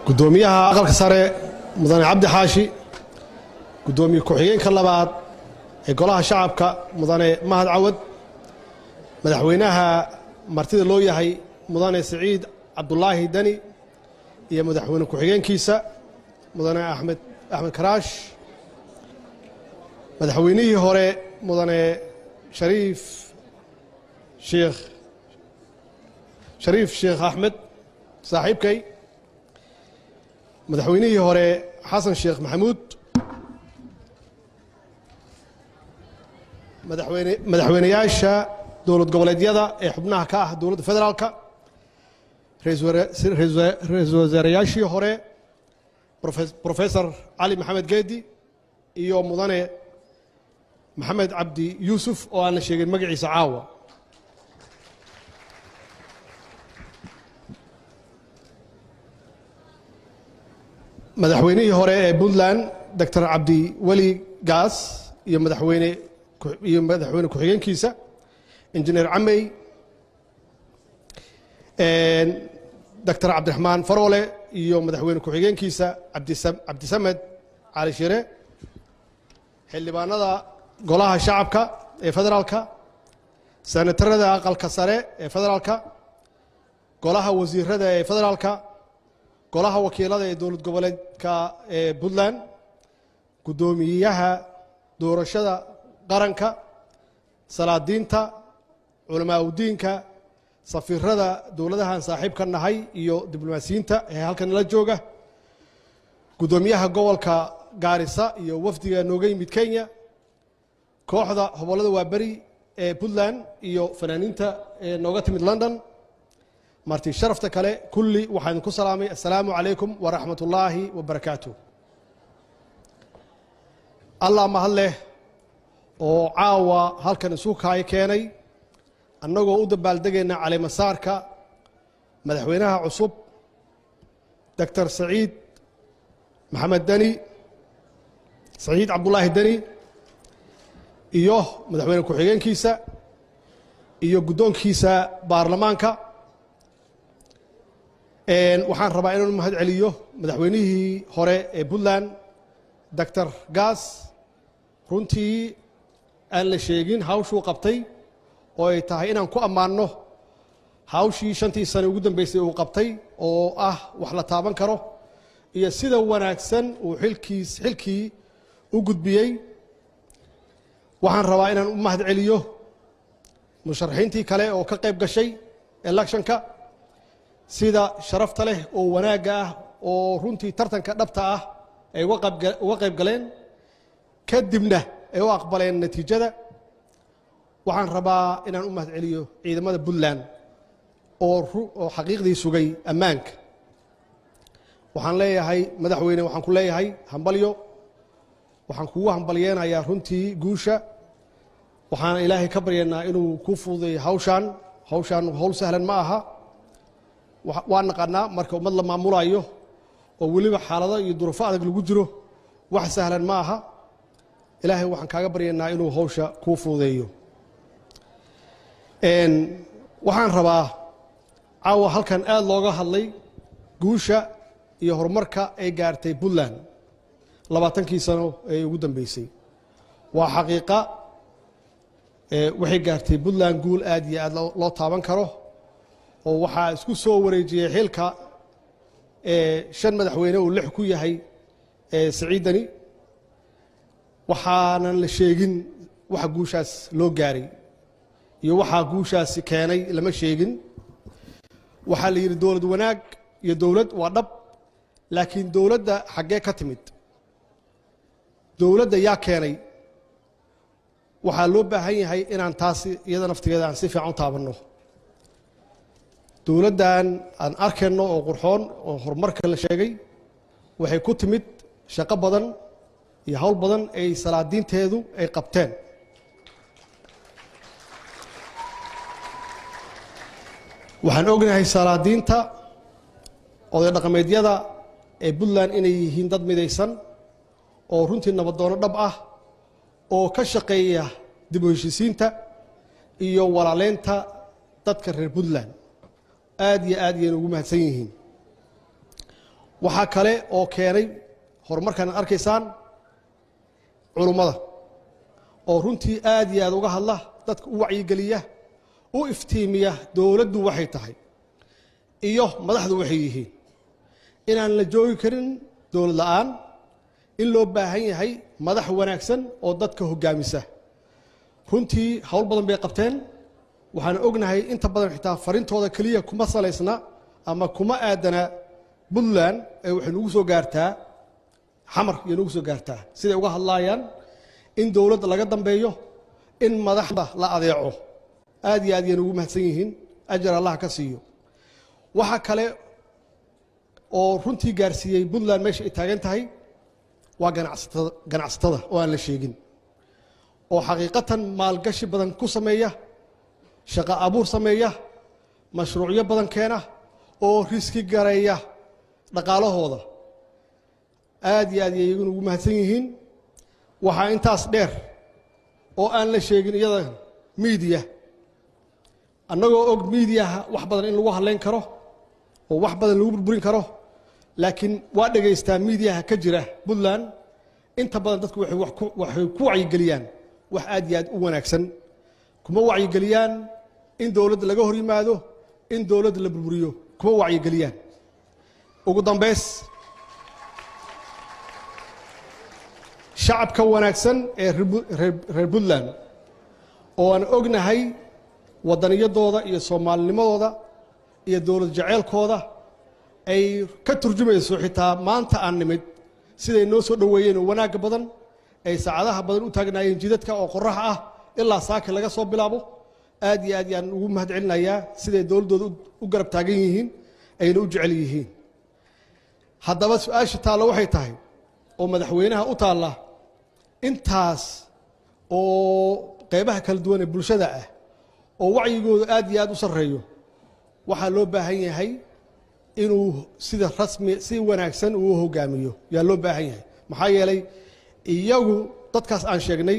Guddoomiyaha Aqalka Sare, Mudane Cabdi Xaashi, guddoomiye ku-xigeenka labaad ee Golaha Shacabka, Mudane Mahad Cawad, madaxweynaha martida loo yahay, Mudane Siciid Cabdulaahi Deni, iyo madaxweyne ku-xigeenkiisa, Mudane Axmed Axmed Karaash, madaxweynihii hore, Mudane Shariif Sheekh Shariif Sheekh Axmed, saaxiibkay, madaxweynihii hore Xasan Sheekh Maxamuud, madaxweyneyaasha dowlad goboleedyada ee xubnaha ka ah dowladda federaalka, ra-iisul wasaareyaashii hore, Professor Cali Maxamed Geedi iyo Mudane Maxamed Cabdi Yuusuf oo aan la sheegin magaciisa caawa. Madaxweynihii hore ee Puntland, Doctor Cabdi Weli Gaas, iyo madaxweyne ku-xigeenkiisa, Injineer Camey, Doctor Cabdiraxmaan Faroole iyo madaxweyne ku-xigeenkiisa, Cabdisamed Cali Shire, xildhibaanada Golaha Shacabka ee federaalka, senatarada Aqalka Sare ee federaalka, Golaha Wasiirada ee federaalka, Golaha Wakiilada ee dowlad goboleedka ee Puntland, guddoomiyaha doorashada qaranka, salaadiinta, culamaa udiinka, safiirada dowladahan saaxiibka nahay iyo diblomaasiyiinta ee halkan la jooga, guddoomiyaha gobolka Gaarisa iyo wafdiga nooga yimid Kenya, kooxda Hobollada Waaberi ee Puntland iyo fanaaniinta ee nooga timid London, marti sharafta kale, kulli waxaan idinku salaamay: assalaamu calaykum waraxmat ullaahi wabarakaatu. Allah mahad leh oo caawa halkan isu kaay keenay annagoo u dabaaldegayna caleemasaarka madaxweynaha cusub, Doctor Saciid Maxamed Deni, Saciid Cabdulaahi Deni, iyo madaxweyne ku-xigeenkiisa iyo guddoonkiisa baarlamaanka. Waxaan rabaa inaan mahad celiyo madaxweynihii hore ee Puntland, Doctor Gaas, runtii aan la sheegin hawshuu qabtay oo ay tahay inaan ku ammaanno hawshii 5-tii sane ugu dambeysay uu qabtay oo ah wax la taaban karo, iyo sida wanaagsan uu xilkiis xilkii u gudbiyey. Waxaan rabaa inaan u mahad celiyo musharaxiintii kale oo ka qayb gashay electionka, sida sharafta leh oo wanaagga ah oo runtii tartanka dhabta ah ay uga qayb galeen, kadibna ay u aqbaleen natiijada. Waxaan rabaa inaan u mahad celiyo ciidamada Puntland oo xaqiiqdii sugay ammaanka. Waxaan leeyahay, madaxweyne, waxaan ku leeyahay hambalyo. Waxaan kugu hambalyeenayaa runtii guusha. Waxaan Ilaahay ka baryaynaa inuu ku fududeeyo hawshaan. Hawshaan hawl sahlan ma aha, waa naqanaa. Marka ummad la maamulayo oo weliba xaalado iyo duruufo adag lagu jiro, wax sahlan ma aha. Ilaahay waxaan kaaga baryaynaa inuu hawsha kuu fududeeyo. Waxaan rabaa, caawa halkan aad looga hadlay guusha iyo horumarka ay gaartay Puntland 20-kii sano ee ugu dambeysay. Waa xaqiiqa, waxay gaartay Puntland guul aad iyo aad loo taaban karo, oo waxaa isku soo wareejiyey xilka shan madaxweyne uu lix ku yahay Siciidani. Waxaanan la sheegin waxa guushaas loo gaaray iyo waxaa guushaasi keenay, lama sheegin. Waxaa la yidhi dowlad wanaag iyo dowlad waa dhab, laakiin dowladda xaggee ka timid? Dowladda yaa keenay? Waxaa loo baahan yahay inaan taasi iyada naftigeeda aan si fiican u taabanno. Dowladdan aan arkayno oo qurxoon oo horumarka la sheegay waxay ku timid shaqo badan iyo hawl badan ay salaadiinteedu ay qabteen. Waxaan ognahay salaadiinta, oday dhaqameedyada ee Puntland inay yihiin dad midaysan oo runtii nabadoono dhab ah oo ka shaqeeya dib u heshiisiinta iyo walaaleynta dadka reer Puntland. Aad iyo aad ayayna ugu mahadsan yihiin. Waxaa kale oo keenay horumarkan aad arkaysaan culummada oo runtii aad iyo aad uga hadla, dadka u wacyigeliya, u iftiimiya dowladdu waxay tahay iyo madaxdu waxay yihiin, inaan la joogi karin dowlad la'aan, in loo baahan yahay madax wanaagsan oo dadka hoggaamisa. Runtii hawl badan bay qabteen. Waxaan ognahay inta badan xitaa farintooda keliya kuma salaysna ama kuma aadana Puntland ee waxay nugu soo gaartaa Xamar iyo nugu soo gaartaa siday uga hadlaayaan in dowladda laga dambeeyo, in madaxda la adeeco. Aad iyo aad yay nugu mahadsan yihiin, ajar Allah ka siiyo. Waxa kale oo runtii gaarsiiyey Puntland meesha ay taagan tahay waa ganacsatada oo aan la sheegin, oo xaqiiqatan maalgashi badan ku sameeya, shaqo abuur sameeya, mashruucyo badan keena oo riski gareeya dhaqaalahooda. Aad iyo aad yay iyaguna ugu mahadsan yihiin. Waxaa intaas dheer oo aan la sheegin iyada miidiya, annagoo og miidiyaha wax badan in lagu hadlayn karo oo wax badan lagu burburin karo, laakiin waa dhegaystaa miidiyaha ka jira Puntland. Inta badan dadku waxay ku wacyigeliyaan wax aad iyo aad u wanaagsan, kuma wacyigeliyaan in dowladda laga hor yimaado, in dowladda la burburiyo, kuma wacyigeliyaan. Ugu dambays, shacabka wanaagsan ee reer Puntland oo aan ognahay waddaniyadooda iyo soomaalinimadooda iyo dowlad jaceylkooda ay ka turjumayso xitaa maanta aan nimid siday noo soo dhoweeyeen oo wanaagga badan ay saacadaha badan u taagnaayeen jidadka oo qorax ah ilaa saaki laga soo bilaabo, aad iyo aad yaan ugu mahad celinayaa siday dowladdooda u garab taagan yihiin ayna u jecel yihiin. Haddaba su-aasha taalla waxay tahay oo madaxweynaha u taalla, intaas oo qeybaha kala duwan ee bulshada ah oo wacyigooda aad iyo aad u sarreeyo, waxaa loo baahan yahay inuu sida rasmi si wanaagsan uu hogaamiyo yaa loo baahan yahay. Maxaa yeelay iyagu dadkaas aan sheegnay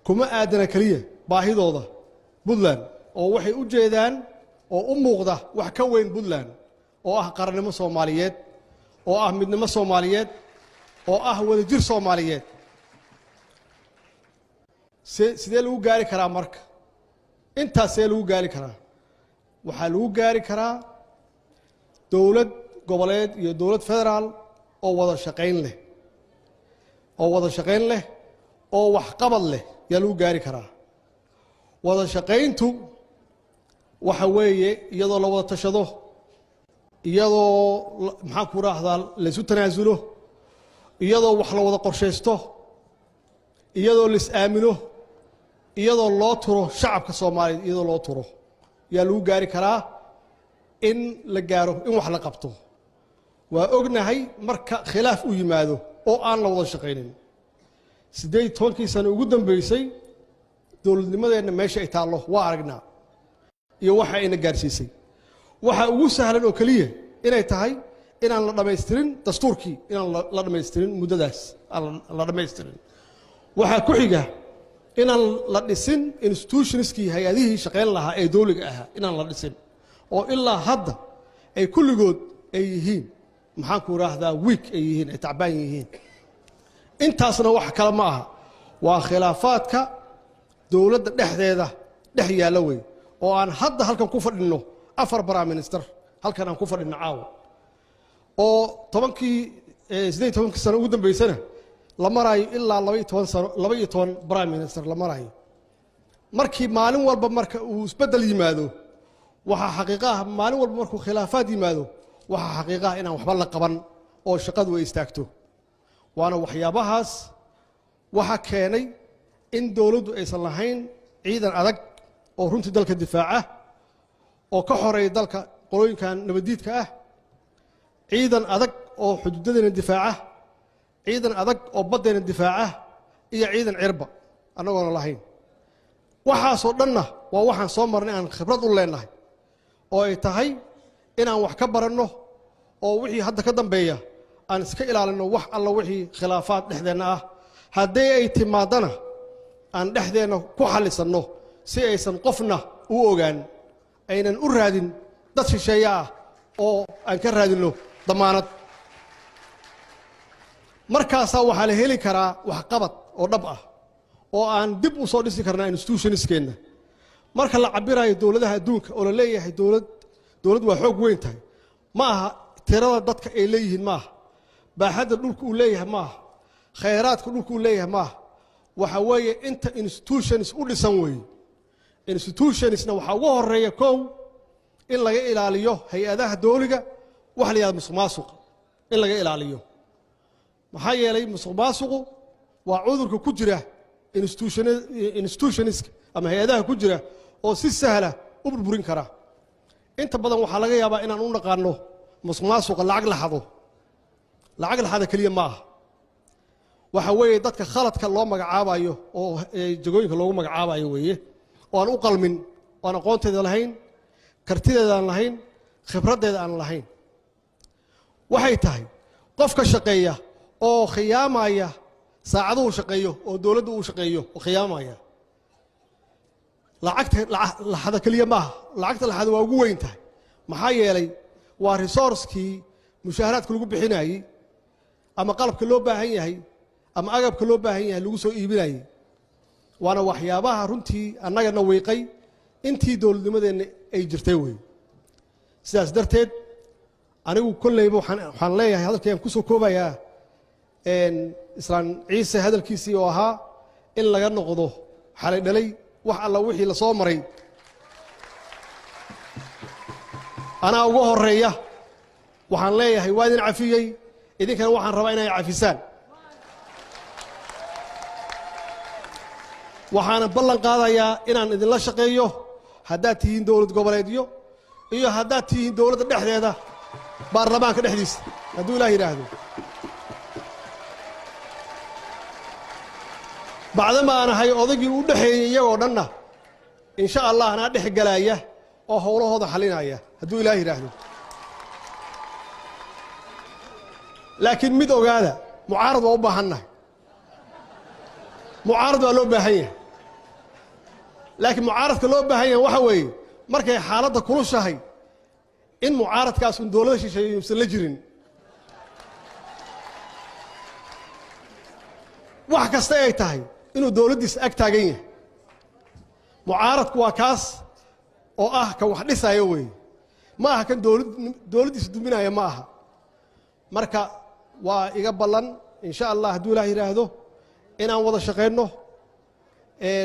kuma aadana keliya baahidooda Puntland, oo waxay u jeedaan oo u muuqda wax ka weyn Puntland oo ah qarannimo Soomaaliyeed, oo ah midnimo Soomaaliyeed, oo ah wadajir Soomaaliyeed. Sidee lagu gaari karaa marka? Intaas see lagu gaari karaa? Waxaa lagu gaari karaa dowlad goboleed iyo dowlad federaal oo wada shaqayn leh, oo wada shaqayn leh oo waxqabad leh yaa lagu gaari karaa. Wada shaqayntu waxa weeye iyadoo la wada tashado, iyadoo maxaan ku raahdaa laysu tanaasulo, iyadoo wax la wada qorshaysto, iyadoo lais aamino, iyadoo loo turo shacabka Soomaaliyeed, iyadoo loo turo yaa lagu gaari karaa in la gaaro in wax la qabto. Waa ognahay marka khilaaf u yimaado oo aan la wada shaqaynin, 18-kii sano ugu dambeysay dowladnimadeenna meesha ay taallo waa aragnaa iyo waxa ayna gaarsiisay. Waxa ugu sahlan oo keliya inay tahay inaan la dhammaystirin dastuurkii, inaan la dhammaystirin muddadaas aan la dhammaystirin. Waxaa ku xiga inaan la dhisin institutionskii, hay-adihii shaqayn lahaa ee dowliga ahaa inaan la dhisin, oo ilaa hadda ay kulligood ay yihiin maxaan ku idhaahdaa weak ay yihiin, ay tacbaan yihiin. Intaasna wax kale ma aha, waa khilaafaadka dowladda dhexdeeda dhex yaalla wey, oo aan hadda halkan ku fadhinno 4 prime minister halkan aan ku fadhinno caawa, oo tobankii 18-kii sano ugu dambeysana la maraayo ilaa 12 sano, 12 prime minister la maraayo. Markii maalin walba marka uu isbeddel yimaado, waxaa xaqiiqo ah maalin walba markuu khilaafaad yimaado, waxaa xaqiiqo ah inaan waxba la qaban oo shaqadu ay istaagto. Waana waxyaabahaas waxa keenay in dowladdu aysan lahayn ciidan adag oo runtii dalka difaaca oo ka xoreeya dalka qolooyinkan nabaddiidka ah, ciidan adag oo xuduudadeena difaaca, ciidan adag oo baddeena difaaca, iyo ciidan cirba annagoona lahayn. Waxaasoo dhanna waa waxaan soo marnay, aan khibrad u leenahay, oo ay tahay inaan wax ka baranno oo wixii hadda ka dambeeya aan iska ilaalinno wax alla wixii khilaafaad dhexdeenna ah. Haddii ay timaadana aan dhexdeenna ku xallisanno si aysan qofna u ogaan, aynan u raadin dad shisheeye ah oo aan ka raadinno damaanad. Markaasaa waxaa la heli karaa waxqabad oo dhab ah oo aan dib u soo dhisi karnaa institutionskeenna. Marka la cabirayo dowladaha adduunka oo la leeyahay dowlad waa xoog weyn tahay, ma aha tirada dadka ay leeyihiin, ma aha baaxadda dhulka uu leeyahay, ma aha khayraadka dhulka uu leeyahay, ma aha. Waxa weeye inta institutions u dhisan weeye. Institutionsna waxaa ugu horeeya kow in laga ilaaliyo hay-adaha dowliga waxa la yihahda musuq maasuqa in laga ilaaliyo. Maxaa yeelay musuq maasuqu waa cudurka ku jira institutionska ama hay-adaha ku jira oo si sahla u burburin kara. Inta badan waxaa laga yaabaa inaan u naqaano musuq maasuqa lacag la xado. Lacag la xado keliya ma aha, waxa weeye dadka khaladka loo magacaabayo oo jagooyinka loogu magacaabayo weeye, oo aan u qalmin, oo aan aqoonteeda lahayn, kartideeda aan lahayn, khibraddeeda aan lahayn. Waxay tahay qofka shaqeeya oo khiyaamaya saacaduhu shaqeeyo oo dowladda uu shaqeeyo oo khiyaamaya. Lacagta laxada keliya maaha, lacagta laxada waa ugu weyn tahay. Maxaa yeelay waa resourcekii mushaaharaadka lagu bixinayey ama qalabka loo baahan yahay ama agabka loo baahan yahay lagu soo iibinayey. Waana waxyaabaha runtii annagana wiiqay intii dowladnimadeenna ay jirtay wey. Sidaas darteed anigu kolleyba waxaan leeyahay, hadalkayaan ku soo koobayaa Islaan Ciise hadalkiisii oo ahaa in laga noqdo xalay dhalay wax alla wixii la soo maray. Anaa uga horeeya, waxaan leeyahay waa idin cafiyey, idinkana waxaan rabaa inay cafisaan. Waxaana ballan qaadayaa inaan idinla shaqeeyo haddaad tihiin dowlad goboleedyo iyo haddaad tihiin dowladda dhexdeeda, baarlamaanka dhexdiisa, hadduu Ilaah yidhaahdo. Bacdama aan ahay odaygii u dhexeeyey iyagoo dhanna, insha Allah anaa dhex galaaya oo howlahooda xalinaya hadduu Ilaah yidhaahdo. Laakiin mid ogaada, mucaarad waa u baahannahay, mucaarad waa loo baahan yahay. Laakiin mucaaradka loo baahan yahay waxa weeye markay xaaladda kulushahay in mucaaradkaas un dowladda shisheeye uusan la jirin. Wax kasta ay tahay inuu dowladdiisa ag taagan yahay. Mucaaradku waa kaas oo ah kan wax dhisaya weeye, ma aha kan dowladdiisa duminaya, ma aha. Marka waa iga ballan insha Allah hadduu Ilaah yidhaahdo inaan wada shaqayno,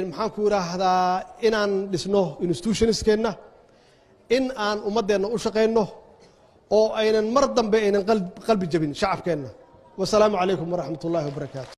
maxaan ku idhaahdaa, inaan dhisno institutionskeenna, in aan ummaddeenna u shaqayno oo aynan mar dambe aynan qalbi jabin shacabkeenna. Wasalaamu calaykum waraxmat ullahi wabarakaatu.